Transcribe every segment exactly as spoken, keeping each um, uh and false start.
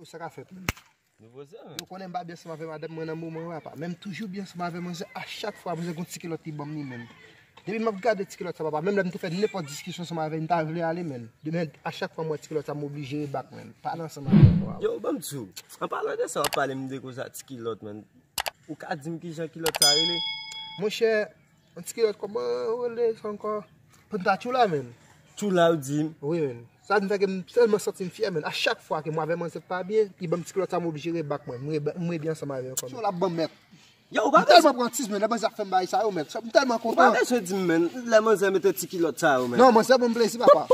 Sa ka fèt, menm. Yo konnen m pa byen ansanm avè madanm mwen nan moman an, papa. Men m toujou byen ansanm avè manzè. A chak fwa, manzè gon ti kilòt li ban m li menm. Depi m ap gade ti kilòt sa, papa, menm lè m te fè nenpòt diskisyon ansanm avè l, m ta vle ale, menm. Demen, a chak fwa m wè ti kilòt sa, m oblije rebak, menm. Pale ansanm avè l, papa. Yo, ban m di w. An palan de sa, w ap pale m de koze a ti kilòt, menm. Ou ka di m kijan kilòt sa rele? Monchè, yon ti kilòt, kòman yo rele sa ankò? Panta Tchoula, menm. Tchoula, ou di m? Wi, menm. Sa vin fè ke m tèlman santi m fyè, menm. A chak fwa ke mwen avè manzè pa byen, li ban m ti kilòt sa, m oblije rebak, mwen. M reba-, m rebyen ansanm avè yo, kòm. Tchoula ap ban m mèt. Yo, ou pa bezwen. M tèlman pran tis, menm, lè manzè ap fè m bagay sa yo, menm. M tèlman kontan. Ou pa bezwen di m, menm, lè manzè mete ti kilòt sa yo, menm. Non, manzè ban m plezi, papa.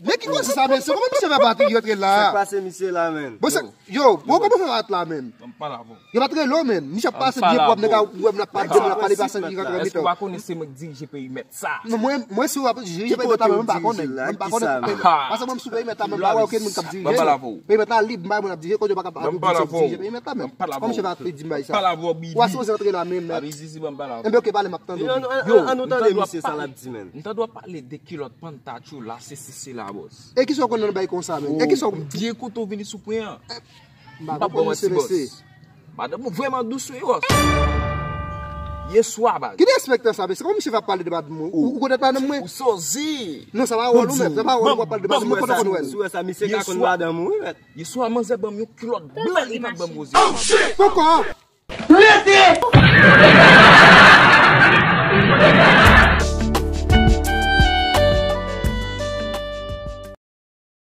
Men ki koze sa, menm? Se kòman misye fè pa rantre la? Sa k pase misye la, menm? Bon, se Yo, bon, kòman fè pa t la, menm? Ban m pale avè w. Yo pa t rele w, menm. Misye ap pase byen pwòp, nèg a wè m l ap pale, m l ap pale, pa santi li rantre nan mitan. Èske w pa konnen se mwen k dirije perimèt sa? Non, mwen, mwen, si w ap dirije perimèt la, mwen pa konnen. Mwen pa konnen. Paske mwen m sou perimèt la, mwen pa wè okenn moun k ap dirije l. Perimèt la lib, m bay moun ap dirije, kote yo pa ka dirije perimèt la, menm. Kòman misye va di m bay sa? Ou a sipoze rantre la, menm, menm. Enben, oke, pale, m ap tande w. Yo, ann nou tande misye sa l ap di, menm. M ta dwe pale de kilòt panta Tchoula, se, se, se la, bòs. E kisa w konn nan bay konsa, menm? E kisa w... M byen kontan w vini sou pwen an. M pa ba w manti, bòs. Madanm ou vrèman dous, wi, bòs. Yeswa, baz. Ki derespektan sa, mesye? Kòman misye va pale de madanm mwen? Ou, ou konn madanm mwen? Ou sozi. Non, sa pa wòl ou, menm. Sa pa wòl ou pou w ap pale de madanm mwen, kontan konn wè l. Si w wè sa, misye ka konn madanm ou, wi, mèt. Yeswa, manzè ban m yon kilòt blan, li pa ban m poze. Oh, shit! Poko! Rete!